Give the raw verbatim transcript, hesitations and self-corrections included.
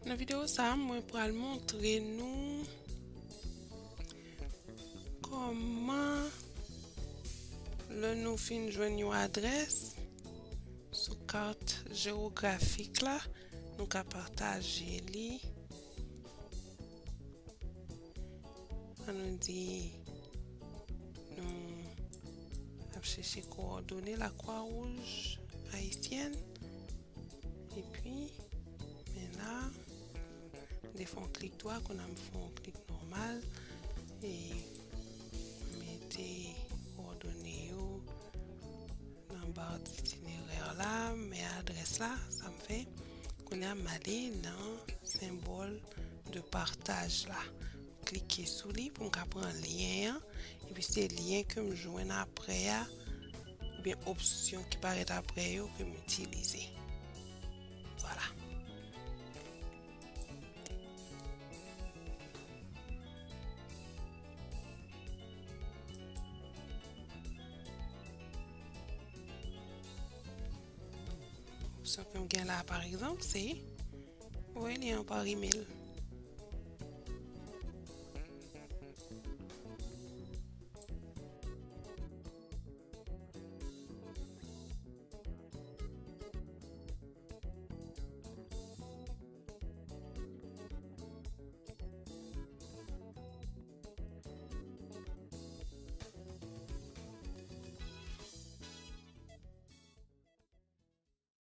Nan videyo sa a, mwen pral montre nou kòman, lè nou fin jwenn yon adrès sou kat jewografik la, nou ka pataje li. Ann nou di nou ap chèche kowòdone Lakwa Wouj Ayisyèn. Epi, men la, m te fè yon klik dwa, kounye a m fè yon klik nòmal, e m mete kowòdone yo nan ba itinerè la, m met adrès la, sa m fè. Kounye a, m ale nan senbòl de partaj la. M klike sou li pou m ka pran lyen an, epi se lyen ke m jwenn apre a, oubyen opsyon ki parèt apre yo ke m itilize. Vwala. Opsyon ke m gen la, pa egzanp, se voye lyen an pa imèl.